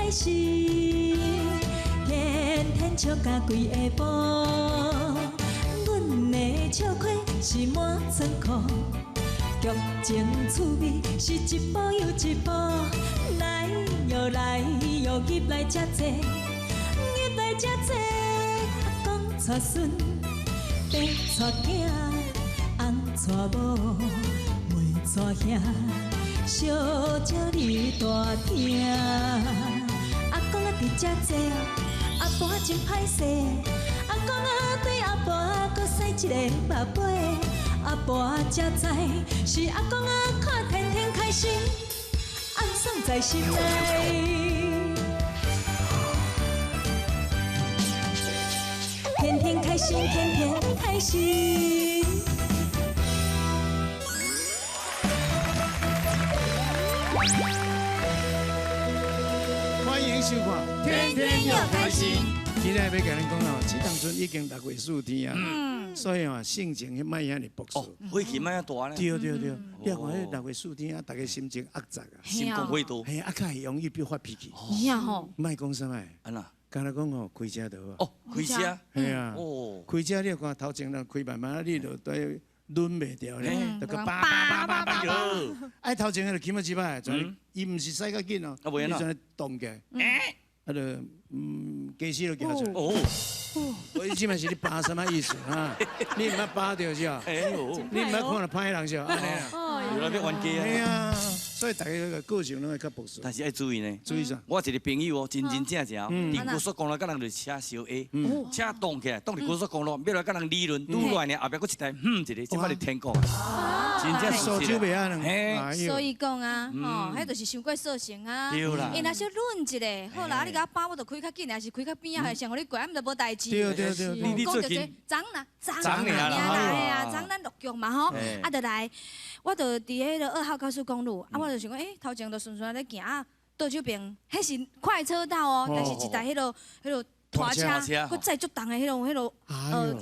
开心，天天笑甲规下晡。阮的笑亏是满仓库，剧情趣味是一步又一步。来哟来哟，入来遮济，入来遮济。阿公带孙，爸带囝，翁带某，妹带兄，小少你大厅。阿公啊伫遮坐，阿婆真歹势。阿公啊对阿婆阁使一个目尾，阿婆才知是阿公啊看天天开心，暗爽在心内。天天开心，天天开心。欢迎收看《天天要开心》。今日欲共恁讲哦，这当阵已经六月四天啊，所以哦，性情彼莫遐尔朴素，火气莫遐大呢。对对对，你看彼六月四天啊，大家心情压抑啊，心肝火大，嘿，啊，较会容易变发脾气。是啊吼，莫讲啥物，按怎？敢若讲吼，开车就好。哦，开车。嘿啊。哦。开车你看头前人开慢慢，你就对抡袂牢咧，就个叭叭叭叭叭。哎，头前个就起码几摆，伊毋是驶较紧哦，伊全动起来。啊，就家私就行出来。哦。我这摆是咧扒啥物意思啊？你毋捌扒著是吧？你毋捌看著歹人是吧？按呢啊。有来欲冤家啊。嘿啊。所以大家个个性拢会较朴素。但是爱注意呢。注意啥？我一个朋友哦，真真正正，伫高速公路佮人就车相下，车挡起来，挡伫高速公路，欲来佮人理论，拄落来呢，后壁阁一台，哼一个，这摆是天国。真正素质袂按呢。所以讲啊，吼，彼就是伤过扫兴啊。对啦。伊若小论一下，好啦，啊你共我扒，我就开较紧，还是开较边仔，还是予你过，啊毋就无代志。对对对。你最近。昨啦，昨啦，嘿啊，昨咱录剧嘛吼，啊就来，我就伫彼个2号高速公路，啊我就想讲，欸，头前就顺顺咧行啊，倒手边，彼是快车道哦，但是一台彼个拖车，阁载足重的彼种彼个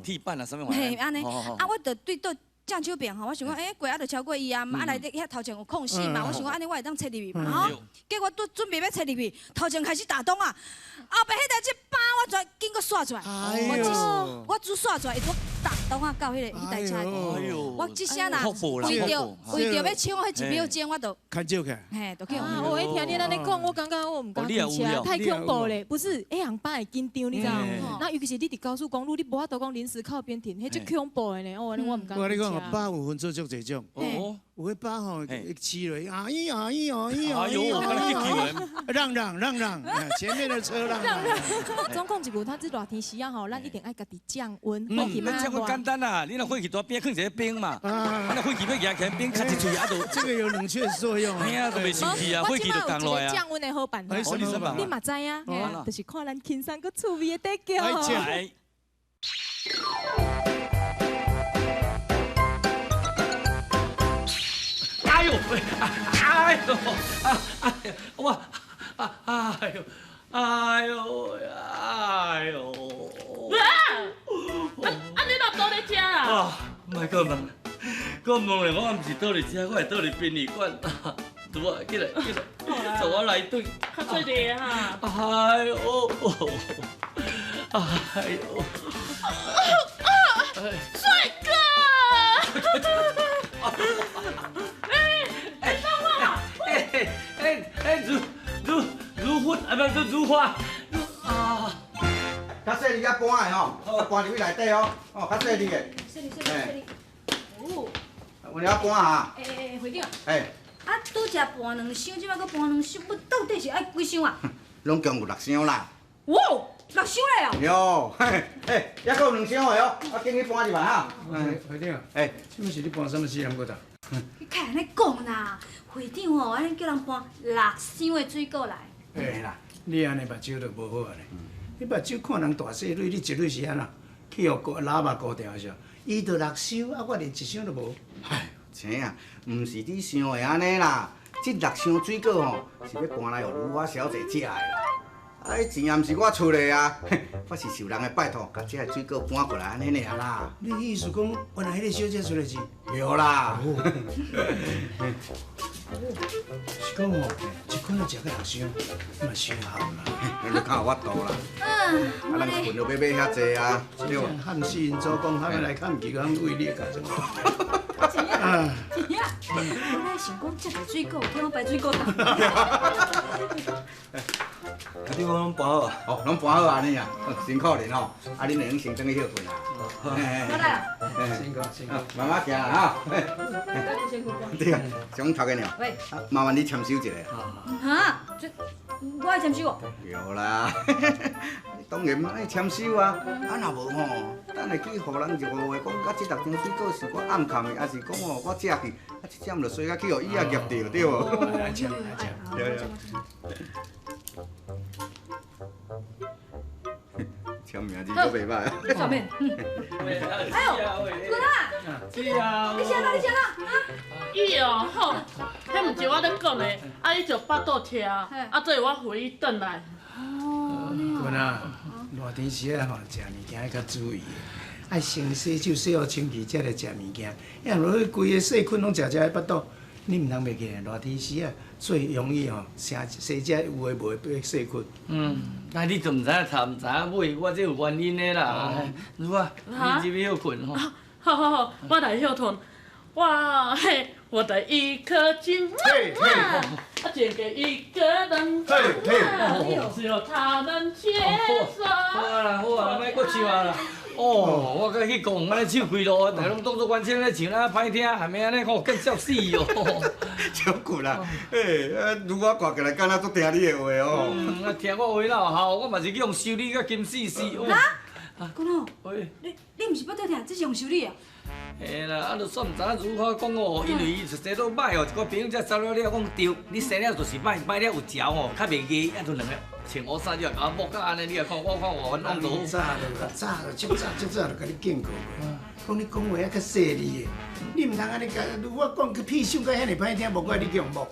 铁板啊，啥物嘿，按呢，啊我就对倒正手边吼，我想讲，欸，过啊就超过伊啊，啊内底遐头前有空隙嘛，我想讲按呢我会当切入去嘛吼，结果拄准备欲切入去，头前开始打挡啊，后壁彼台车扒我全紧阁煞出来，我只煞出来，伊拄打挡啊到彼台车，我这声若为着欲抢彼一秒钟，我就牵手起来，嘿，就去。我一听你按呢讲，我感觉我毋敢开车，太恐怖咧。不是，彼人扒会紧张，你知无？那尤其是你伫高速公路，你无法度讲临时靠边停，彼足恐怖的呢。哦，我毋敢。我跟你讲，扒有分做足济种。有的扒吼，饲落，啊咿啊咿哦咿哦咿哦，让让让让，前面的车让让。总共一句，他这热天时啊吼，咱一定爱家己降温。咱降温简单啦，你若火气大，边囥一个冰嘛，啊，若火气欲举起来，冰卡一喙啊，就这个有冷却作用。嘿啊，都袂生气啊，火气就降落来啊。降温的好办法，你嘛知影？就是看咱轻松阁趣味的短剧。哎呦，哎呦，哎呦，哇，哎呦，哎呦，哎呦！啊！啊，你哪倒咧遮啊？啊，莫阁问，阁问咧，我毋是倒伫遮，我是倒伫殡仪馆。拄啊，起来，起来，从我内底。较细个哈。哎呦，哎呦！帅哥！哎，如如如花啊，不是如花，啊！较细腻仔搬的吼，搬入去内底哦，哦，较细腻的。细腻细腻细腻。哦。有了搬啊？哎哎，会长。哎。啊，拄才搬两箱，这摆阁搬两箱，不到底是爱几箱啊？拢共有六箱啦。哇，六箱咧哦。哟，嘿，哎，犹阁有两箱的哦，我紧去搬入来哈。会长。哎，这摆是你搬啥物死人骨头？你较按呢讲啦，会长哦，按呢叫人搬六箱的水果来。嘿啦，你按呢目睭就无好啊咧。你目睭看人大细蕊，你一蕊是按怎？去予喇叭糊掉是？伊就六箱，啊，我连一箱都无。哎，青啊，毋是你想的按呢啦。这六箱水果吼，是欲搬来予如花小姐食的啦。啊，彼钱也毋是我出的啊，我是受人的拜托，共这个水果搬过来按呢尔啦。你意思讲，原来彼个小姐出的钱？对啦。是讲吼，一可能食到六箱，嘛伤咸啦。你较有法度啦。啊，人份量要买遐济啊，对无？汉死𪜶祖公，他们来看起，讲为你家种。真啊，真啊！我咧想讲，这个水果，叫我摆水果档。你讲拢搬好啊？哦，拢搬好啊，你啊，辛苦恁吼，啊，恁会用先转去歇困啊。我来啦。辛苦辛苦，慢慢行啊。对啊，上头家尔。喂。麻烦你签收一下。哈？这我爱签收哦。对啦，当然嘛爱签收啊。啊，若无吼，等下去予人就误会讲，甲这六张水果是我暗藏的，还是讲吼我食去，啊，这针就衰甲去予伊也夹著，对无？来签来签。对对。签名字阁袂歹。上面。哎呦，滚啊！是啊。你先啦，你先啦，啊！伊哦吼，彼毋是我咧讲的，啊伊就腹肚痛，啊所以我扶伊转来。哦，滚啊！热天时啊吼，食物件爱较注意，爱先洗手洗好清气，才来食物件。要落去规个细菌拢食食喺腹肚，你毋通袂记，热天时啊最容易吼，生生这有的无的细菌。嗯，那你就毋知影头，毋知影尾，我这有原因的啦。如果你入去歇困吼。好好好，我来歇困。我嘿，我的一颗心，啊，借给一个人，只有他能接受。好啊啦，好啊，莫阁唱啊啦。哦，我阁去讲，按呢唱开路，大家拢当作原声咧唱，啊歹听，还袂按呢看更笑死哦。笑骨啦，欸，啊，如我挂起来，敢若足听你的话哦。嗯，啊，听我话哪有效？我嘛是去用修理甲金丝丝。啊，君哦，你毋是腹肚疼，这是用修理啊？嘿啦，啊，就煞毋知影如何讲哦，因为伊出世都歹哦，一个朋友才走了了讲对，你生了就是歹，歹了有嚼吼，较袂硬，啊，就两个穿乌衫，你也共我摸甲按呢，你也看我看我冤枉就好。早就早就足早足早就共你警告过，讲你讲话爱较细腻的，你毋通按呢共如我讲去屁想甲遐尔歹听，无怪你去予摸。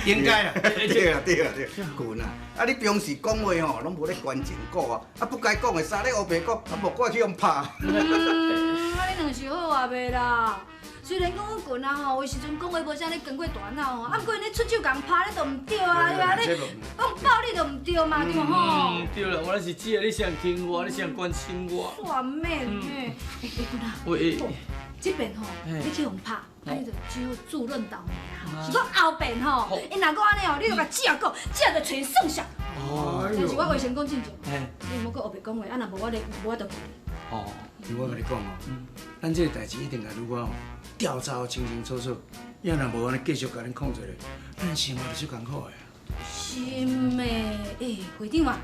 应该啦，对啦对啦对，君啊，啊你平时讲话吼，拢无咧关情顾啊，啊不该讲的啥咧乌白讲，啊无怪去予拍。啊你两是好啊袂啦？虽然讲阮群啊吼，有时阵讲话无啥咧经过大脑吼，啊，毋过你出手共拍你都毋对啊，对啊，你讲暴力都毋对嘛，对无吼？对啦，我是只你上听我，你上关心我。哇免嘿，欸君啊，喂，这边吼，你去予拍，啊你就只好自认倒霉啦。是讲后边吼，𪜶若阁按呢哦，你就共这讲，这就揣算数。但是我话先讲清楚，你毋好阁乌白讲话，啊若无我咧无我就去。哦，我共你讲哦，咱这个代志一定共如我吼调查清清楚楚，要若无按呢继续共恁控制咧，咱生活就足艰苦的。是的，欸，会长啊，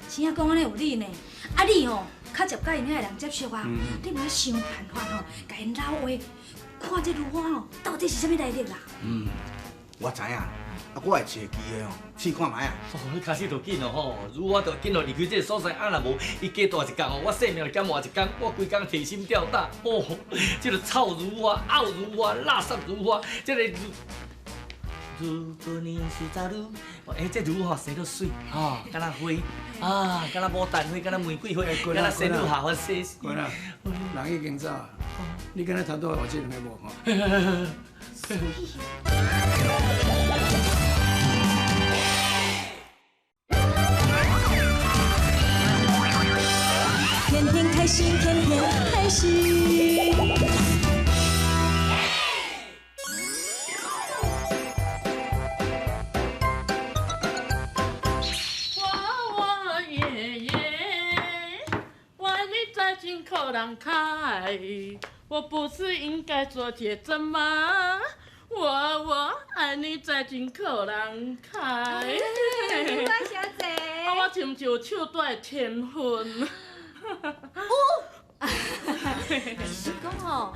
真正讲按呢有理呢。啊，你吼较捷佮𪜶遐人接触啊，你无爱想办法吼，共𪜶捞话，看这如花吼到底是啥物来历啦。嗯，我知影。啊，我会揣机会吼，试看觅啊。哦，你开始就紧咯吼，如我就紧落离开这个所在，啊若无伊加大一工吼，我性命就减活一工，我规工提心吊胆。哦，这个臭如花、拗如花、垃圾如花，这个如果你是杂女，欸，这如花生得媠，吼，敢若花啊，敢若牡丹花，敢若玫瑰花，敢若仙女下凡洗。滚啊！人已经走啊，你敢若头拄仔话这两个无吼？天天开心，天天开心。我我爷爷，万里在进口人开，我不是应该做铁针吗？我爱你在进口人开。我小姐。啊，我亲像手带天分。是讲吼，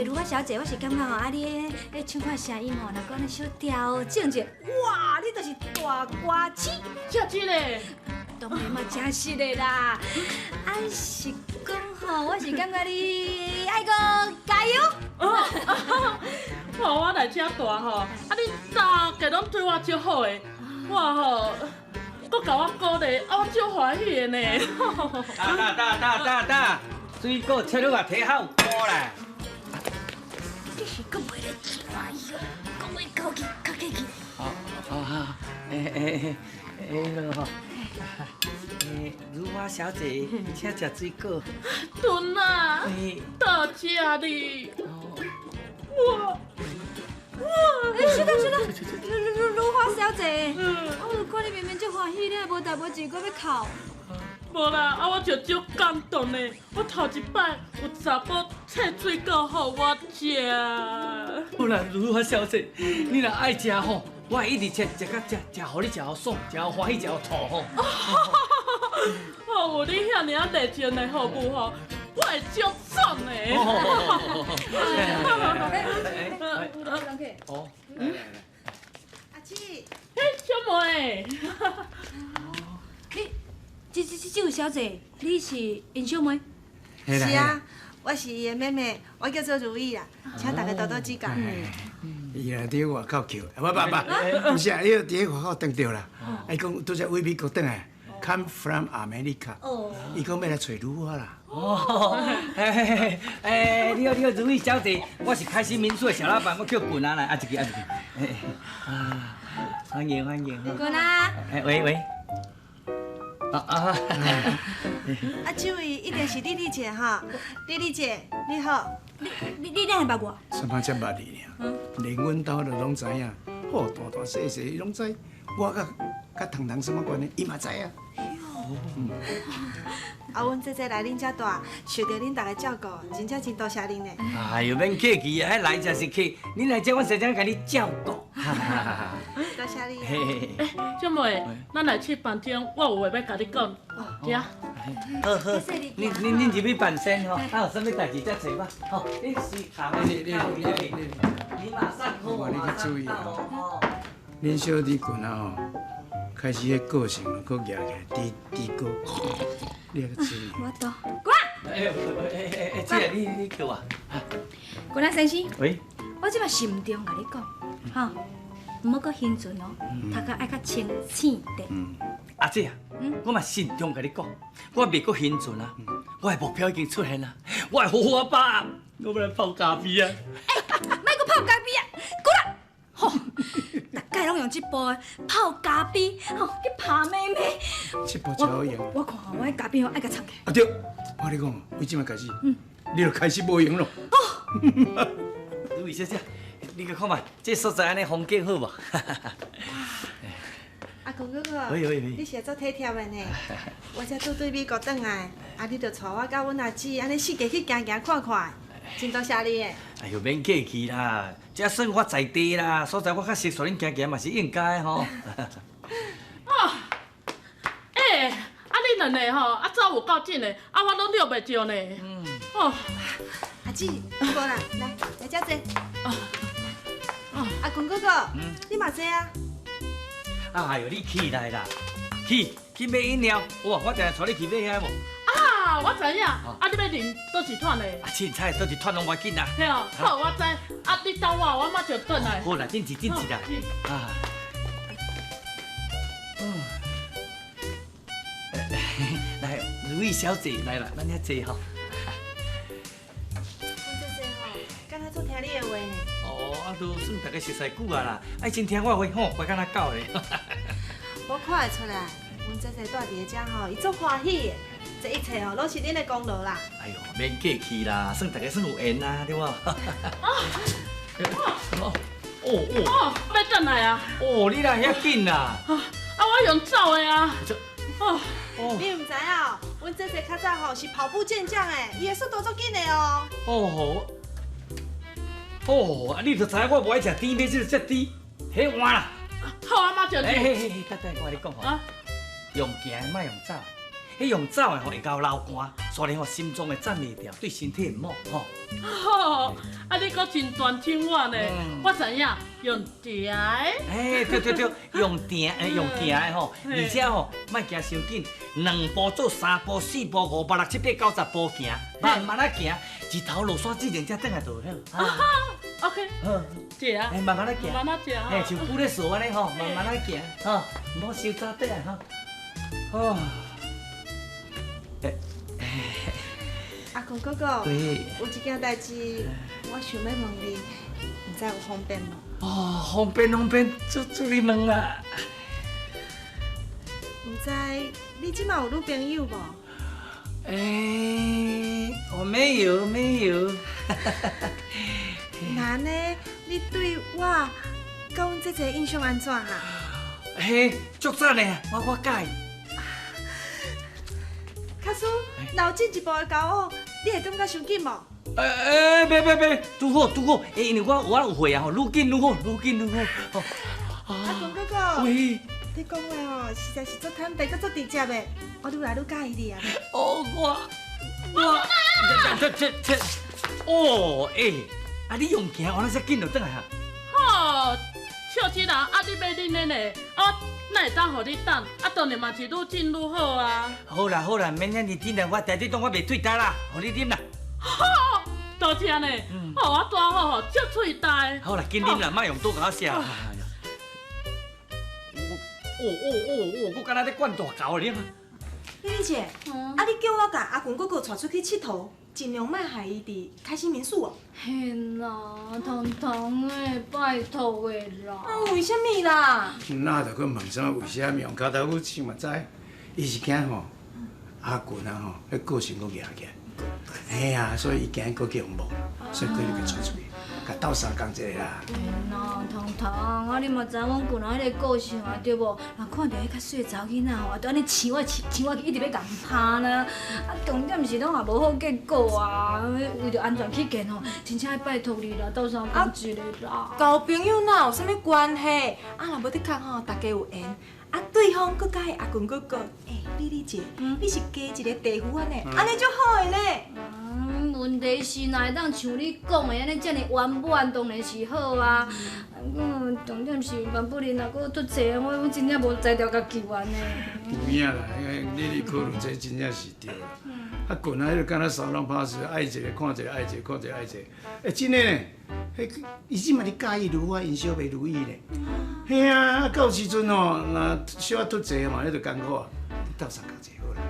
如花小姐，我是感觉吼，啊你咧唱歌声音吼，若阁按呢小调整者，哇，你就是大歌星。这真的？当然嘛，真实的啦。啊是讲吼，我是感觉你爱阁加油。哇，我来遮大吼，啊你大家拢对我足好的，我吼。阁共我鼓励，啊，我足欢喜的呢。大大大大大大，水果切好啊，提好有菇啦。你是阁袂咧听哟，讲话口气较客气。好，好，好，欸欸欸欸，吼。欸，如花小姐，请食水果。孙啊，多谢你。我。欸，是的，是的，如花小姐，啊，我就看你明明足欢喜，你也无代无志，阁欲哭。无啦，啊，我就足感动的。我头一摆有查埔切水果予我食。好啦，如花小姐，你若爱食吼，我会一直切，食甲食，食予你食予爽，食予欢喜，食予吐吼。哦，有你遐尔啊热情的服务吼，我会足爽的。哦，阿姊，嘿，小妹，你，这位小姐，你是𪜶小妹？是啊，我是伊的妹妹，我叫做如意啦，请大家多多指教。伊若伫外口叫，不不不，毋是啊，伊伫外口撞著啦。伊讲拄才位美国转来，come from America。伊讲欲来揣如花啦。哦，嘿嘿嘿，欸，你好你好，如意小姐，我是开心民宿的小老板，我叫滚啊来，啊一个啊一个，啊，欢迎欢迎。滚啊！哎喂喂。啊啊！啊，这位一定是丽丽姐哈，丽丽姐你好。你哪会捌我？啥物才捌你尔？连阮兜都拢知影，好大大细细伊拢知。我佮糖糖啥物关系，伊嘛知啊。啊，阮姐姐来恁遮住，受著恁逐家照顾，真正真多谢恁呢。哎哟，免客气啊，来遮是客，恁来遮，阮先生共你照顾。多谢你。欸，小妹，咱来去房间，我有话欲共你讲。行。好好，恁入去办先吼，啊有啥物代志再找我。吼，你随卡你马上好，你去注意哦。恁小弟群啊吼，开始彼个性阁举起来，低低高，你爱注意。我懂。滚！哎哎哎，姐，你叫我。滚啊先生。喂。我这摆慎重共你讲，吼，毋好阁兴奋哦，头壳爱较清醒点。阿姐啊，我嘛慎重共你讲，我袂阁兴奋啊，我的目标已经出现啊，我会好好把握，我欲来泡咖啡啊。欸，莫阁泡咖啡啊，滚啊！吼，逐摆拢用这步泡咖啡，吼去拍妹妹。这步真好用。我看吼，我彼咖啡吼爱共藏起。啊对，我跟你讲，为这摆开始，你就开始无闲咯。哦。如意小姐，你去看觅，这所在按呢风景好无？阿公哥哥，你是足体贴的呢。我才拄对美国转来，啊，你就带我佮阮阿姊按呢四界去行行看看，真多谢你的。哎哟，免客气啦，这算我在地啦，所在我较熟，带恁行行嘛是应该吼。哦，欸，啊你两个吼，啊走有够紧的，啊我拢遛袂著呢。嗯。哦，阿姊，无啦，来来遮坐。哦，阿公哥哥，你嘛坐啊？哎哟，你起来啦，去去买饮料。哇，我定定带你去买遐无？啊，我知影。啊，你欲啉佗一摊的？啊，凊彩佗一摊拢无要紧啦。嘿哦，好，我知。啊，你等我，我马上转来。好啦，进去进去啦。啊。来，如意小姐来啦，咱遐坐吼。阮姐姐吼，敢若足听你的话呢。哦，啊，都算大家熟似久啊啦，爱真听我话吼，乖甲若狗咧。我看会出来，阮姐姐住伫遮吼，伊足欢喜的，这一切吼，拢是恁的功劳啦。哎哟，免客气啦，算大家算有缘啊，对无？哦哦哦，欲转来啊！哦，你来遐紧啦！啊，我用走的啊。哦，你毋知影，阮姐姐较早吼是跑步健将的，伊的速度足紧的哦。哦。哦，啊！你就知影我无爱食甜，买这个遮甜，彼换啦。好啊，马上。嘿嘿嘿，等等，我共你讲吼，用行的莫用走，彼用走的吼会交流汗，所以吼心脏会站袂牢，对身体毋好吼。哦，啊！你阁真关心我呢，我知影用行的。哎，对对对，用行的，用行的吼，而且吼莫行伤紧，2步做3步、4步、5步、6、7、8、9、10步行，慢慢仔行，日头落山之前才转来就好。OK，好，坐啊，慢慢仔行，慢慢行，嘿，像久咧踅按呢吼，慢慢仔行，吼，毋好伤早转来吼。哦，阿公哥哥，有一件代志，我想欲问你，毋知有方便无？哦，方便方便，祝祝你问啦。毋知你这马有女朋友无？欸，我没有没有。那呢？你对我佮阮姐姐印象按怎哈？嘿，足赞的，我佮意。假使若有进一步的交往，你会感觉伤紧无？欸，别别别，拄好拄好，欸，因为我有会啊吼，愈紧愈好，愈紧愈好。阿公哥哥，喂，你讲话吼，实在是足坦白，阁足直接的，我愈来愈佮意你啊！哦，我，这，哦，欸，啊你用行，我那遮紧就转来啊？吼，笑死人！啊，你欲啉的呢？啊，哪会当予你等？啊，当然嘛是愈紧愈好啊！好啦好啦，免遐尔紧啦，我台顶当我袂退焦啦，予你啉啦。好，多谢呢。哦，我拄好吼，足喙焦的。好啦，紧啉啦，莫用刀共我写。哦哦哦哦，我敢若咧灌大狗咧。丽丽姐，啊，你叫我共阿群哥哥带出去𨑨迌，尽量莫害伊伫开心民宿哦。嘿啦，彤彤的，拜托的啦。啊，为啥物啦？那著阁问啥为啥物？用跤头母想嘛知，伊是惊吼阿群啊吼，彼个性阁硬起来。嘿啊，所以伊惊阁去予摸，所以阁你共带出去，共斗相共一下啦。嘿啦，彤彤，啊你嘛知阮群仔彼个个性啊，对无？若看著彼较媠查某囡仔吼，就按呢饲我饲我去，一直欲共拍呢。啊，重点是拢也无好结果啊。为著安全起见吼，真正爱拜托你啦，斗相共一下啦。交朋友哪有啥物关系？啊，若无的确吼，大家有缘，啊，对方阁佮意阿群哥哥。欸，丽丽姐，你是加一个地夫安呢，按呢足好的呢。问题是，若会当像你讲的按呢遮尔圆满，当然是好啊。嗯，重点是万不利若阁出错，我真正无才调共救援呢。有影啦，你考虑这真正是对啦。啊，群仔彼个敢若三人拍死，爱一个看一个，爱一个看一个，爱一个。欸，真的呢，彼伊这嘛咧佮意如花，𪜶小袂如意呢。嘿啊，到时阵吼，若小可出错嘛，彼就艰苦啊。你斗相共一下好啦。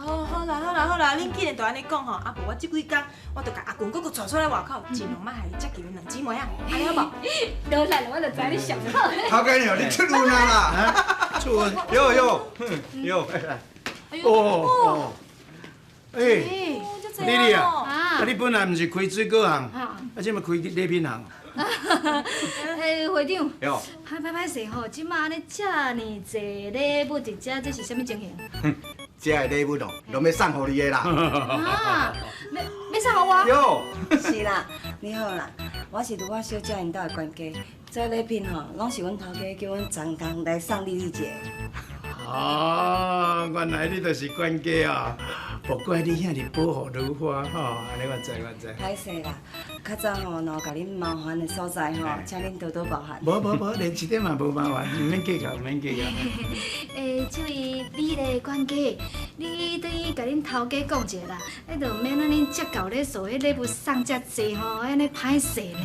哦，好啦好啦好啦，恁既然都按呢讲吼，啊无我这几工我就共阿群哥哥带出来外口，尽量莫害伊接近阮两姊妹啊，按呢好无？落来我就知你上好。头家娘，你出运啊啦！出运。哟哟，哟，哦哦，欸，丽丽啊，啊你本来毋是开水果行，啊这嘛开礼品行。欸，会长，歹歹势吼，这马按呢遮尔济礼物伫遮，这是啥物情形？这个礼物哦，拢欲送予你的啦。啊，欲送予我？哟，是啦，你好啦，我是如花小姐𪜶兜的管家，这礼品吼，拢是阮头家叫阮专工来送丽丽姐。哦，原来你就是管家啊！无怪你遐尔保护如花吼，按呢我知我知。歹势啦，较早吼，若有共恁麻烦的所在吼，请恁多多包涵。无无无，连一点嘛无麻烦，毋免计较，毋免计较。欸，这位美丽管家，你转去共恁头家讲一下啦，彼就毋免按呢接到咧做彼礼物送遮济吼，按呢歹势呢。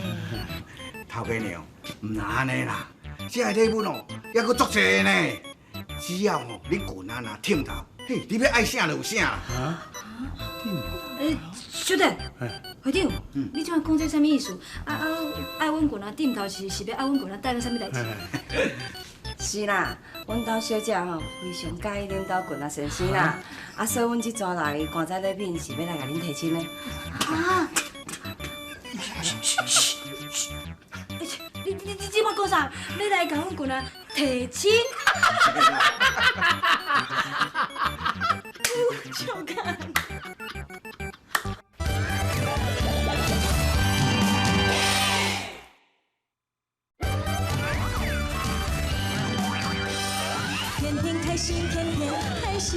头家娘，毋若按呢啦，这个礼物哦，犹阁足济呢。只要吼你群仔若忝头，嘿，你欲爱啥就有啥。啊？欸，小弟，会长，你这摆讲这啥物意思？啊啊，爱阮群仔忝头是欲爱阮群仔带做啥物代志？是啦，阮兜小姐吼非常佮意恁兜群仔先生啦，啊，所以阮这逝来棺材礼品是欲来共恁提亲的。啊！你这摆讲啥？你来共阮群仔提亲？笑干。天天开心，天天开心。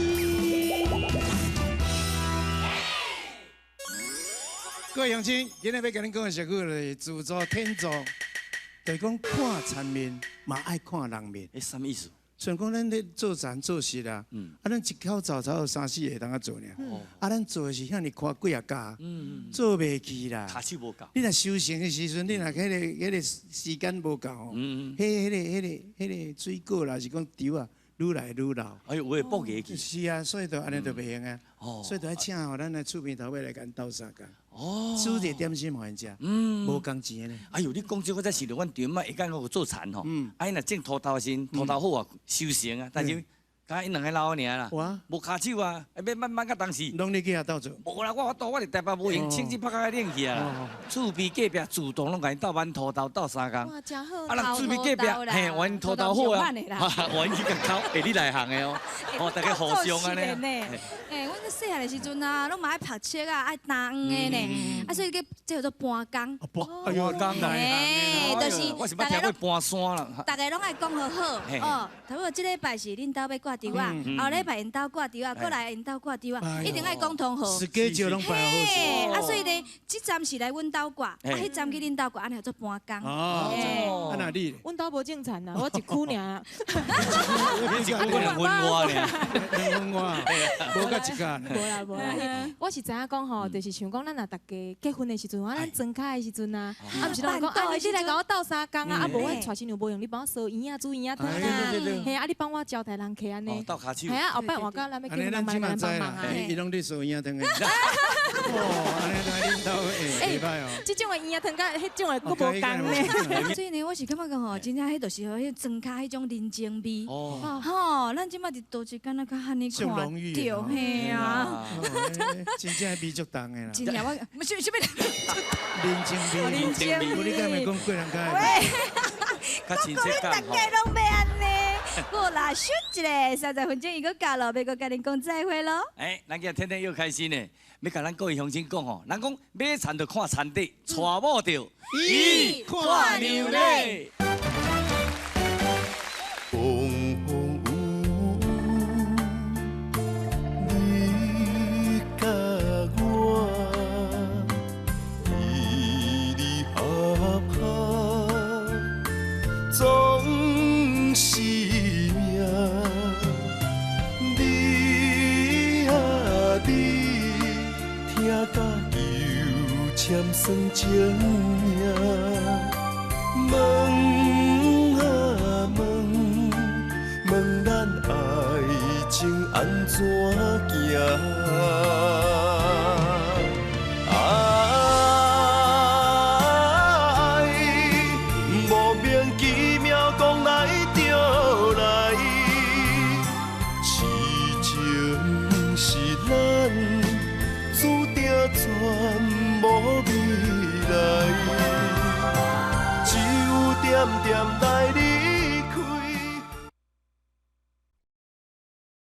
各位乡亲，今日欲共恁讲的俗语就是自助天助，就是讲看田面嘛爱看人面。欸，啥物意思？像讲咱咧做田做事啦，啊，咱一口灶才有三四个通啊做尔，啊，咱做的是遐尔宽几啊家，做袂去啦。跤手无够。你若收成的时阵，你若彼个时间无够吼，彼个水果啦，是讲稻啊，愈来愈老。哎呦，有会爆牙去。是啊，所以就按呢就袂用啊。所以就爱请吼咱的厝边头尾来共斗相共。哦。煮一个点心予𪜶食，无共钱的呢。哎呦，你讲这我才想著，阮丈妈会讲我做田吼，啊，伊若种土豆的时阵，土豆好啊，收成啊，但是敢𪜶两个老的尔啦，无跤手啊，欲慢慢甲当时。拢你去遐斗做？无啦，我法度，我伫台北无闲，枪支拍甲冷去啊啦。厝边隔壁自动拢共𪜶斗馒头斗斗相共。哇，真好。啊，人厝边隔壁，嘿，阮土豆好啊，阮去共抠，会你内行的哦，哦，大家互相按呢。欸，阮细汉的时阵啊，拢嘛爱拍册啊，爱担黄的呢，啊，所以叫这叫做搬工。哎呦，工嘿，就是大家拢搬山啦。大家拢爱讲好好，哦，差不多这礼拜是恁兜欲挂桌仔，后礼拜𪜶兜挂桌仔，过来𪜶兜挂桌仔，一定爱讲通好。是计少拢摆好势。啊，所以呢，这站是来阮兜挂，啊，彼站去恁兜挂，按呢叫做搬工。哦，啊那你？阮兜无种田啦，我一区尔。你一区两分我尔，两分我，无甲一间。无啦无啦，我是知影讲吼，就是像讲咱若逐家结婚的时阵，啊，咱庄跤的时阵啊，啊，毋是拢讲啊，你来共我斗相共啊，啊，无我娶新娘无用，你帮我烧圆仔、煮圆仔汤啊，嘿啊，你帮我招待人客按呢。斗跤手。系啊，后摆换到咱欲叫人帮忙啊。伊拢咧烧圆仔汤的。哦，按呢来恁兜会袂歹哦。这种的圆仔汤佮彼种的阁无仝呢。所以呢，我是感觉讲吼，真正彼就是彼庄跤彼种人情味。哦。吼，咱这马伫都市敢若较罕呢看著，嘿啊。真正味足重的啦。真正我，啥啥物？人情味。人情味。无你敢会讲过人较？较亲切感吼。大家拢欲按呢。好啦，休一下，30分钟伊阁到了，欲阁共恁讲再会咯。欸，咱今日天天又开心呢，欲共咱各位乡亲讲吼，人讲买田就看田底，娶某就伊看娘咧。风风雨雨，你佮我离离合合，总是命。你啊你，疼甲又签算情命，问啊问，问咱爱情按怎行？爱莫名其妙讲来就来，痴情是咱注定全无未来，只有点点来。